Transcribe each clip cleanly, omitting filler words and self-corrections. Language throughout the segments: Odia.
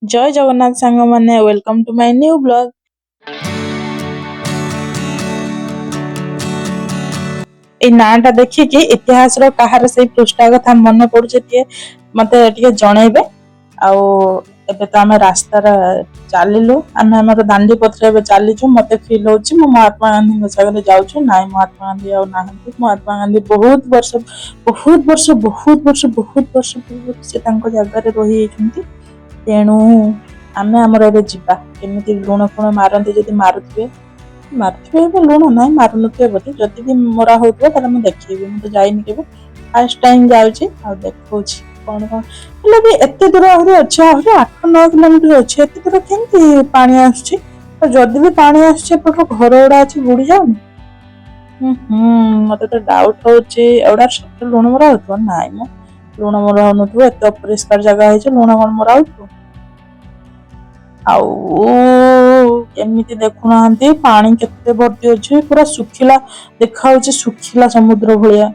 ଜୟ ଜଗନ୍ନାଥ ସାଙ୍ଗମାନେ, welcome to my new vlog। ଏଇ ନାଁଟା ଦେଖିକି ଇତିହାସର କାହାର ସେଇ ପୃଷ୍ଠା କଥା ମନେ ପଡୁଛି, ଟିକେ ମତେ ଟିକେ ଜଣେଇବେ। ଆଉ ଏବେ ତ ଆମେ ରାସ୍ତାରେ ଚାଲିଲୁ, ଆମେ ଆମର ଦାଣ୍ଡି ପଥରେ ଏବେ ଚାଲିଛୁ। ମତେ ଫିଲ୍ ହଉଛି ମୁଁ ମହାତ୍ମା ଗାନ୍ଧୀଙ୍କ ସାଙ୍ଗରେ ଯାଉଛୁ। ନାଇଁ, ମହାତ୍ମା ଗାନ୍ଧୀ ଆଉ ନାହାନ୍ତି। ମହାତ୍ମା ଗାନ୍ଧୀ ବହୁତ ବର୍ଷ, ବହୁତ ବର୍ଷ, ବହୁତ ବର୍ଷ, ବହୁତ ବର୍ଷ ପୂର୍ବରୁ ସେ ତାଙ୍କ ଜାଗାରେ ରହିଯାଇଛନ୍ତି। ତେଣୁ ଆମେ ଆମର ଏବେ ଯିବା। କେମିତି ଲୁଣ ଫୁଣ ମାରନ୍ତି, ଯଦି ମାରୁଥିବେ, ମାରୁଥିବେ ଏବେ ଲୁଣ। ନାଇଁ, ମାରୁନଥିବେ ବୋଧେ। ଯଦି ବି ମରା ହଉଥିବ, ତାହେଲେ ମୁଁ ଦେଖେଇବି। ମୁଁ ତ ଯାଇନି କେବେ, ଫାର୍ଷ୍ଟ ଟାଇମ୍ ଯାଉଛି ଆଉ ଦେଖଉଛି କଣ କଣ। ହେଲେ ବି ଏତେ ଦୂର ଆହୁରି ଅଛି, ଆହୁରି 8-9 କିଲୋମିଟର ଅଛି। ଏତେ ଦୂର କେମିତି ପାଣି ଆସୁଛି? ଆଉ ଯଦି ବି ପାଣି ଆସୁଛି, ଏପଟରୁ ଘର ଗୁଡା ଅଛି, ବୁଡି ଯାଉନି? ହୁଁ ହୁଁ ମତେ ତ ଡାଉଟ ହଉଛି, ଏଗୁଡା ସତରେ ଲୁଣ ମରା ହଉଥିବ? ନାଇଁ ମ, ଲୁଣ ମରା ହଉନଥିବ। ଏତେ ଅପରିଷ୍କାର ଜାଗା ହେଇଛି, ଲୁଣ କଣ ମରା ହଉଥିବ? ଆଉ କେମିତି ଦେଖୁନାହାନ୍ତି, ପାଣି କେତେ ଭର୍ତ୍ତି ଅଛି। ପୁରା ଶୁଖିଲା ଦେଖାହଉଛି, ଶୁଖିଲା ସମୁଦ୍ର ଭଳିଆ।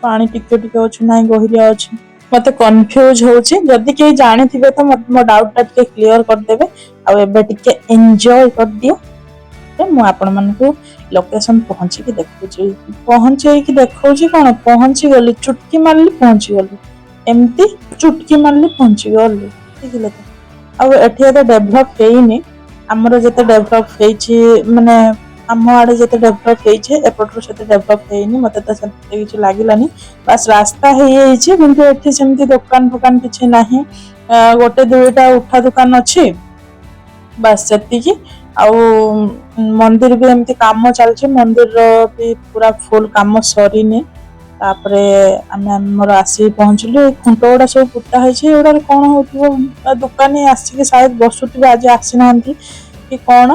ପାଣି ଟିକେ ଟିକେ ଅଛି, ନାଇଁ ଗହିରିଆ ଅଛି। ମତେ କନଫ୍ୟୁଜ ହଉଛି। ଯଦି କେହି ଜାଣିଥିବେ ତ ମତେ ମୋ ଡାଉଟ ଟା ଟିକେ କ୍ଲିୟର କରିଦେବେ। ଆଉ ଏବେ ଟିକେ ଏନ୍ଜୟ କରିଦିଅ। ମୁଁ ଆପଣମାନଙ୍କୁ ଲୋକେସନ ପହଞ୍ଚିକି ଦେଖଉଛି। ପହଞ୍ଚେଇକି ଦେଖଉଛି କଣ, ପହଞ୍ଚି ଗଲି। ଚୁଟକି ମାରିଲି, ପହଞ୍ଚି ଗଲି। ଏମିତି ଚୁଟକି ମାରିଲି, ପହଞ୍ଚି ଗଲି, ବୁଝିଲେ ତ? ଆଉ ଏଠି ଏତେ ଡେଭଲପ ହେଇନି। ଆମର ଯେତେ ଡେଭଲପ ହେଇଛି, ମାନେ ଆମ ଆଡେ ଯେତେ ଡେଭଲପ ହେଇଛି, ଏପଟରୁ ସେତେ ଡେଭଲପ ହେଇନି। ମତେ ତ ସେତେ କିଛି ଲାଗିଲାନି। ବାସ୍ ରାସ୍ତା ହେଇଯାଇଛି, କିନ୍ତୁ ଏଠି ସେମିତି ଦୋକାନ ଫୋକାନ କିଛି ନାହିଁ। ଗୋଟେ ଦୁଇଟା ଉଠା ଦୋକାନ ଅଛି, ବାସ୍ ସେତିକି। ଆଉ ମନ୍ଦିର ବି ଏମିତି କାମ ଚାଲିଛି, ମନ୍ଦିରର ବି ପୁରା ଫୁଲ କାମ ସରିନି। ତାପରେ ଆମେ ଆମର ଆସିକି ପହଞ୍ଚିଲୁ। ଏଇ ଖୁଣ୍ଟ ଗୁଡା ସବୁ ପୋତା ହେଇଛି, ଏଗୁଡାରେ କଣ ହଉଥିବ? ଦୋକାନୀ ଆସିକି ସାୟଦ ବସୁଥିବେ, ଆଜି ଆସିନାହାନ୍ତି କି କଣ।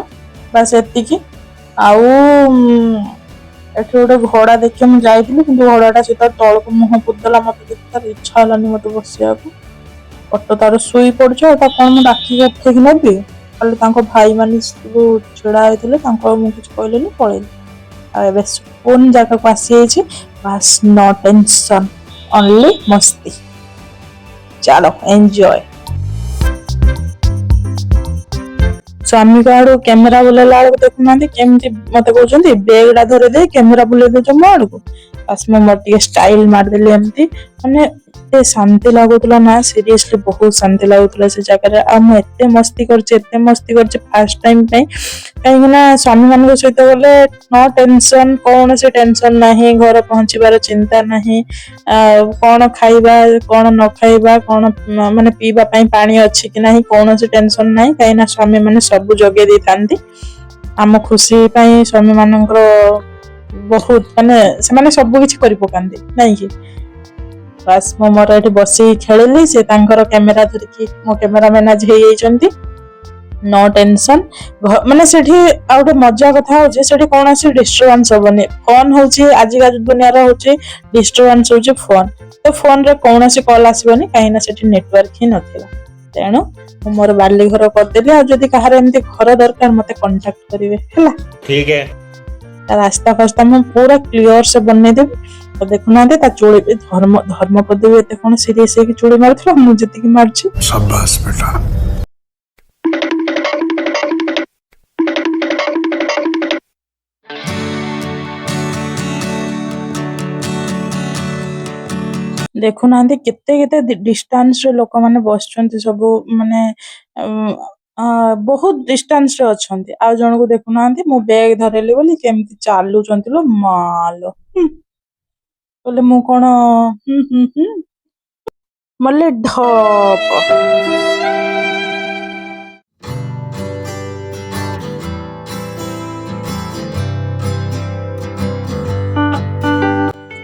ବାସ୍ ଏତିକି। ଆଉ ଏଠି ଗୋଟେ ଘୋଡା ଦେଖି ମୁଁ ଯାଇଥିଲି, କିନ୍ତୁ ଘୋଡାଟା ସେ ତାର ତଳକୁ ମୁହଁ ପୋତିଦେଲା ମତେ ଦେଖି। ତାର ଇଚ୍ଛା ହେଲାନି ମତେ ବସିବାକୁ। ଅଟୋ ତାର ଶୋଇ ପଡୁଛି, ଆଉ ତାକୁ କଣ ମୁଁ ଡାକିକି ଉଠେଇକି ନେବି? ଖାଲି ତାଙ୍କ ଭାଇ ମାନେ ସବୁ ଛିଡା ହେଇଥିଲେ, ତାଙ୍କୁ ଆଉ ମୁଁ କିଛି କହିଲିନି, ପଳେଇଲି। ଆଉ ଏବେ ସୁକୁନ ଜାଗାକୁ ଆସିଯାଇଛି। ବାସ୍, ନୋ ଟେନସନ, ଓନ୍ଲି ମସ୍ତି। ଚାଲ ଏନ୍ଜୟ। ସ୍ୱାମୀଙ୍କ ଆଡୁ କ୍ୟାମେରା ବୁଲେଇଲା ବେଳକୁ ଦେଖୁନାହାନ୍ତି କେମିତି ମତେ କହୁଛନ୍ତି, ବେଗ ଟା ଧରେଇ ଦେଇ କ୍ୟାମେରା ବୁଲେଇ ଦଉଛ ମୋ ଆଡକୁ। ବାସ୍, ମୁଁ ମୋର ଟିକେ ଷ୍ଟାଇଲ ମାରିଦେଲି ଏମିତି। ମାନେ ଏତେ ଶାନ୍ତି ଲାଗୁଥିଲା ନା, ସିରିୟସଲି ବହୁତ ଶାନ୍ତି ଲାଗୁଥିଲା ସେ ଜାଗାରେ। ଆଉ ମୁଁ ଏତେ ମସ୍ତି କରିଛି, ଏତେ ମସ୍ତି କରିଛି ଫାର୍ଷ୍ଟ ଟାଇମ ପାଇଁ। କାହିଁକି ନା ସ୍ୱାମୀ ମାନଙ୍କ ସହିତ ଗଲେ ନୋ ଟେନସନ, କୌଣସି ଟେନସନ ନାହିଁ, ଘର ପହଞ୍ଚିବାର ଚିନ୍ତା ନାହିଁ, ଆଉ କଣ ଖାଇବା, କଣ ନ ଖାଇବା, କଣ ମାନେ ପିଇବା ପାଇଁ ପାଣି ଅଛି କି ନାହିଁ, କୌଣସି ଟେନସନ ନାହିଁ। କାହିଁକି ନା ସ୍ୱାମୀ ମାନେ ସବୁ ଯୋଗେଇ ଦେଇଥାନ୍ତି ଆମ ଖୁସି ପାଇଁ। ସ୍ୱାମୀ ମାନଙ୍କର ବହୁତ ମାନେ ସେମାନେ ସବୁ କିଛି କରି ପକାନ୍ତି, ନାଇଁ କି? ବାସ୍, ମୁଁ ମୋର ଏଠି ବସିକି ଖେଳିଲି। ସେ ତାଙ୍କର କ୍ୟାମେରା ଧରିକି ମୋ କ୍ୟାମେରାମ୍ୟାନ ଆଜି ହେଇଯାଇଛନ୍ତି। No tension. ମାନେ ସେଠି ଆଉ ଗୋଟେ ମଜା କଥା ହଉଛି, ସେଠି କୌଣସି ଡିଷ୍ଟର୍ବାନ୍ସ ହବନି। ଫୋନ ହଉଛି, ଆଜିକା ଦୁନିଆର ହଉଛି ଡିଷ୍ଟର୍ବାନ୍ସ ହଉଛି ଫୋନ। ତ ଫୋନରେ କୌଣସି କଲ୍ ଆସିବନି, କାହିଁକି ନା ସେଠି ନେଟୱାର୍କ ହିଁ ନଥିଲା। ତେଣୁ ମୁଁ ମୋର ବାଲି ଘର କରିଦେଲି। ଆଉ ଯଦି କାହାର ଏମିତି ଘର ଦରକାର, ମତେ କଣ୍ଟାକ୍ଟ କରିବେ, ହେଲା? ठीक है। ତା ରାସ୍ତା ଫାସ୍ତା ମୁଁ ପୁରା କ୍ଲିୟର ସେ ବନେଇଦେବି। ତ ଦେଖୁନାହାନ୍ତି ତା ଚୁଳି ବି, ଧର୍ମପଦ ବି ଏତେ କଣ ସିରିୟସ ହେଇକି ଚୁଳି ମାରୁଥିଲା, ମୁଁ ଯେତିକି ମାରୁଛି। शाबाश बेटा। ଦେଖୁନାହାନ୍ତି କେତେ କେତେ ଡିଷ୍ଟାନ୍ସରେ ଲୋକମାନେ ବସିଛନ୍ତି ସବୁ, ମାନେ ବହୁତ ଡିଷ୍ଟାନ୍ସରେ ଅଛନ୍ତି। ଆଉ ଜଣକୁ ଦେଖୁନାହାନ୍ତି, ମୁଁ ବ୍ୟାଗ ଧରେଇଲି ବୋଲି କେମିତି ଚାଲୁଛନ୍ତି ଲୋ ମାଲୋ। କହିଲେ ମୁଁ କଣ ହୁଁ ହୁଁ ହୁଁ ମଲେ ଢପ।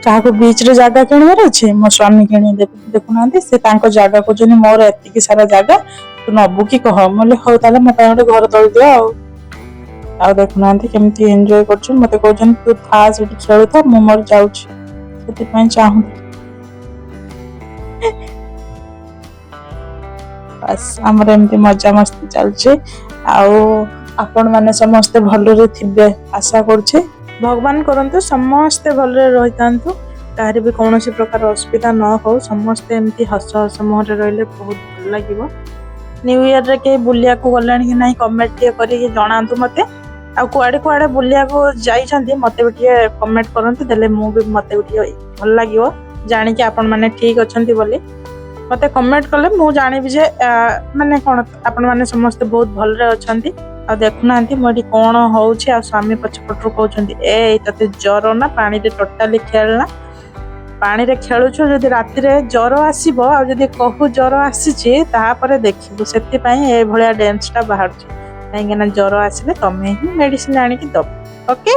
କାହାକୁ ବିଚ୍ ରେ ଜାଗା କିଣିବାର ଅଛି, ମୋ ସ୍ୱାମୀ କିଣିଦେବେ। ଦେଖୁନାହାନ୍ତି, ସେ ତାଙ୍କ ଜାଗା କହୁଛନ୍ତି, ମୋର ଏତିକି ସାରା ଜାଗା, ତୁ ନବୁ କି କହ। ମୁଁ କହିଲି, ହଉ ତାହେଲେ ମୋ ପାଇଁ ଗୋଟେ ଘର ତୋଳି ଦିଅ। ଆଉ ଦେଖୁନାହାନ୍ତି କେମିତି ଏନ୍ଜୟ କରୁଛୁ। ମତେ କହୁଛନ୍ତି, ତୁ ଥା ସେଠି ଖେଳୁଥା, ମୁଁ ମୋର ଯାଉଛି। ସେଥିପାଇଁ ଚାହୁଁଥିଲି। ବାସ୍, ଆମର ଏମିତି ମଜାମସ୍ତି ଚାଲିଛି। ଆଉ ଆପଣ ମାନେ ସମସ୍ତେ ଭଲରେ ଥିବେ ଆଶା କରୁଛି। ଭଗବାନ କରନ୍ତୁ ସମସ୍ତେ ଭଲରେ ରହିଥାନ୍ତୁ, କାହାର ବି କୌଣସି ପ୍ରକାର ଅସୁବିଧା ନ ହଉ। ସମସ୍ତେ ଏମିତି ହସ ହସ ମୁହଁରେ ରହିଲେ ବହୁତ ଭଲ ଲାଗିବ। ନ୍ୟୁ ଇୟରରେ କେହି ବୁଲିବାକୁ ଗଲେଣି କି ନାହିଁ କମେଣ୍ଟ ଟିକେ କରିକି ଜଣାନ୍ତୁ ମତେ। ଆଉ କୁଆଡେ କୁଆଡେ ବୁଲିବାକୁ ଯାଇଛନ୍ତି, ମତେ ବି ଟିକେ କମେଣ୍ଟ କରନ୍ତୁ। ଦେଲେ ମୁଁ ବି, ମତେ ବି ଟିକେ ଭଲ ଲାଗିବ ଜାଣିକି ଆପଣ ମାନେ ଠିକ ଅଛନ୍ତି ବୋଲି। ମତେ କମେଣ୍ଟ କଲେ ମୁଁ ଜାଣିବି ଯେ ମାନେ କଣ, ଆପଣମାନେ ସମସ୍ତେ ବହୁତ ଭଲରେ ଅଛନ୍ତି। ଆଉ ଦେଖୁନାହାନ୍ତି, ମୁଁ ଏଠି କଣ ହଉଛି। ଆଉ ସ୍ୱାମୀ ପଛପଟରୁ କହୁଛନ୍ତି, "ଏ ତତେ ଜର ନା? ପାଣିରେ ଟୋଟାଲି ଖେଳନା। ପାଣିରେ ଖେଳୁଛୁ, ଯଦି ରାତିରେ ଜର ଆସିବ ଆଉ ଯଦି କହୁ ଜର ଆସିଛି, ତାପରେ ଦେଖିବୁ।" ସେଥିପାଇଁ ଏଭଳିଆ ଡ୍ୟାନ୍ସଟା ବାହାରୁଛି, କାହିଁକି ନା ଜର ଆସିଲେ ତମେ ହିଁ ମେଡିସିନ ଆଣିକି ଦବ। ଓକେ,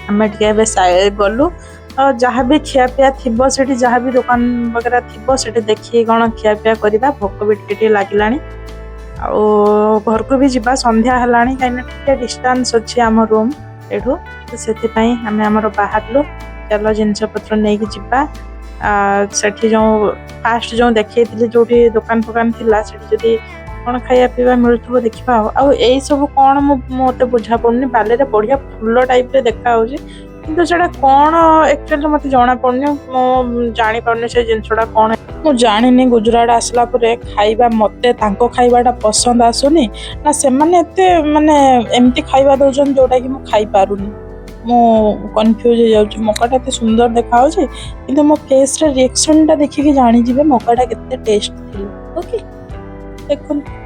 ଆମେ ଟିକେ ଏବେ ଗଲୁ। ଆଉ ଯାହା ବି ଖିଆପିଆ ଥିବ ସେଠି, ଯାହା ବି ଦୋକାନ ବଗେରା ଥିବ ସେଠି ଦେଖିକି କଣ ଖିଆପିଆ କରିବା। ଭୋକ ବି ଟିକେ ଟିକେ ଲାଗିଲାଣି। ଆଉ ଘରକୁ ବି ଯିବା, ସନ୍ଧ୍ୟା ହେଲାଣି, କାହିଁକିନା ଟିକେ ଡିଷ୍ଟାନ୍ସ ଅଛି ଆମ ରୁମ୍ ଏଠୁ। ତ ସେଥିପାଇଁ ଆମେ ଆମର ବାହାରିଲୁ, ଚାଲ ଜିନିଷ ପତ୍ର ନେଇକି ଯିବା। ସେଠି ଯୋଉ ଫାଷ୍ଟ ଯୋଉ ଦେଖେଇଥିଲି, ଯୋଉଠି ଦୋକାନ ଫୋକାନ ଥିଲା, ସେଠି ଯଦି କଣ ଖାଇବା ପିଇବା ମିଳୁଥିବ ଦେଖିବା। ଆଉ ଏଇ ସବୁ କଣ, ମୁଁ ମତେ ବୁଝା ପଡୁନି। ବାଲିରେ ବଢିଆ ଫୁଲ ଟାଇପରେ ଦେଖା ହଉଛି, କିନ୍ତୁ ସେଟା କଣ ଆକ୍ଚୁଆଲି ମତେ ଜଣା ପଡୁନି। ମୁଁ ଜାଣିପାରୁନି ସେ ଜିନିଷଟା କଣ। ମୁଁ ଜାଣିନି, ଗୁଜୁରାଟ ଆସିଲା ପରେ ଖାଇବା ମତେ ତାଙ୍କ ଖାଇବାଟା ପସନ୍ଦ ଆସୁନି ନା ସେମାନେ ଏତେ ମାନେ ଏମିତି ଖାଇବା ଦଉଛନ୍ତି ଯୋଉଟା କି ମୁଁ ଖାଇପାରୁନି। ମୁଁ କନଫ୍ୟୁଜ ହେଇଯାଉଛି। ମକାଟା ଏତେ ସୁନ୍ଦର ଦେଖାଯାଉଛି, କିନ୍ତୁ ମୋ ଫେସର ରିଆକ୍ସନଟା ଦେଖିକି ଜାଣିଯିବେ ମକାଟା କେତେ ଟେଷ୍ଟ ଥିଲା। ଓକେ, ଦେଖନ୍ତୁ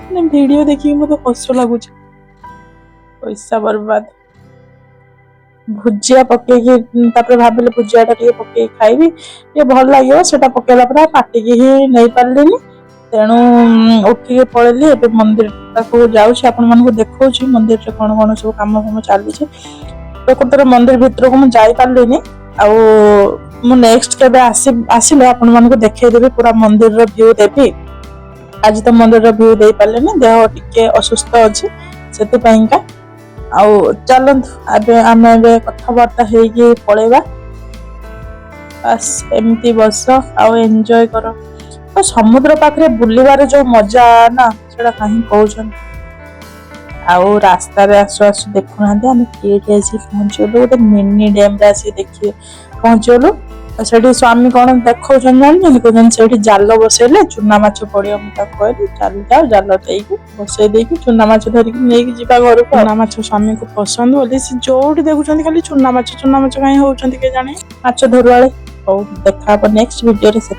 ମାନେ ଭିଡିଓ ଦେଖିକି ମତେ ହସ ଲାଗୁଛି। ପଇସା ବର୍ବାଦ। ଭୁଜିଆ ପକେଇକି ତାପରେ ଭାବିଲି ଭୁଜିଆ ଟା ଟିକେ ପକେଇକି ଖାଇବି, ଟିକେ ଭଲ ଲାଗିବ। ସେଟା ପକେଇଲା ପରେ ଆଉ ପାଟିକି ହିଁ ନେଇ ପାରିଲିନି। ତେଣୁ ଉଠିକି ପଳେଇଲି। ଏବେ ମନ୍ଦିର ପାଖକୁ ଯାଉଛି, ଆପଣ ମାନଙ୍କୁ ଦେଖଉଛି ମନ୍ଦିରରେ କଣ କଣ ସବୁ କାମ ଫାମ ଚାଲିଛି। ପ୍ରକୃତରେ ମନ୍ଦିର ଭିତରକୁ ମୁଁ ଯାଇପାରିଲିନି। ଆଉ ମୁଁ ନେକ୍ସଟ କେବେ ଆସିଲେ ଆପଣ ମାନଙ୍କୁ ଦେଖେଇଦେବି, ପୁରା ମନ୍ଦିରର ଭ୍ୟୁ ଦେବି। ଆଜି ତ ମନ୍ଦିରର ଭ୍ୟୁ ଦେଇପାରିଲିନି, ଦେହ ଟିକେ ଅସୁସ୍ଥ ଅଛି ସେଥିପାଇଁକା। ଆଉ ଚାଲନ୍ତୁ, ଏବେ ଆମେ ଏବେ କଥାବାର୍ତ୍ତା ହେଇକି ପଳେଇବା। ବାସ୍, ଏମିତି ବସ ଆଉ ଏନ୍ଜୟ କର। ତ ସମୁଦ୍ର ପାଖରେ ବୁଲିବାର ଯୋଉ ମଜା ନା, ସେଟା କାହିଁ କହୁଛନ୍ତି। ଆଉ ରାସ୍ତାରେ ଆସୁ ଆସୁ ଦେଖୁନାହାନ୍ତି, ଆମେ କେଇଠି ଆସିକି ପହଞ୍ଚିଗଲୁ। ଗୋଟେ ମିନି ଡ୍ୟାମରେ ଆସିକି ଦେଖି ପହଞ୍ଚିଗଲୁ। ଆଉ ସେଠି ସ୍ୱାମୀ କଣ ଦେଖଉଛନ୍ତି ଜାଣିଛନ୍ତି? କହୁଛନ୍ତି ସେଇଠି ଜାଲ ବସେଇଲେ ଚୁନା ମାଛ ପଡିବ। ମୁଁ ତାକୁ କହିଲି, ଚାଲି ଯାଅ, ଜାଲ ଦେଇକି ବସେଇ ଦେଇକି ଚୁନା ମାଛ ଧରିକି ନେଇକି ଯିବା ଘରକୁ। ଚୁନା ମାଛ ସ୍ୱାମୀଙ୍କୁ ପସନ୍ଦ ବୋଲି ସେ ଯୋଉଠି ଦେଖୁଛନ୍ତି ଖାଲି ଚୁନା ମାଛ, ଚୁନା ମାଛ କାହିଁ ହଉଛନ୍ତି କେଜାଣି ମାଛ ଧରୁଆଳେ। ହଉ, ଦେଖା ହବ ନେକ୍ସଟ ଭିଡିଓରେ। ସେ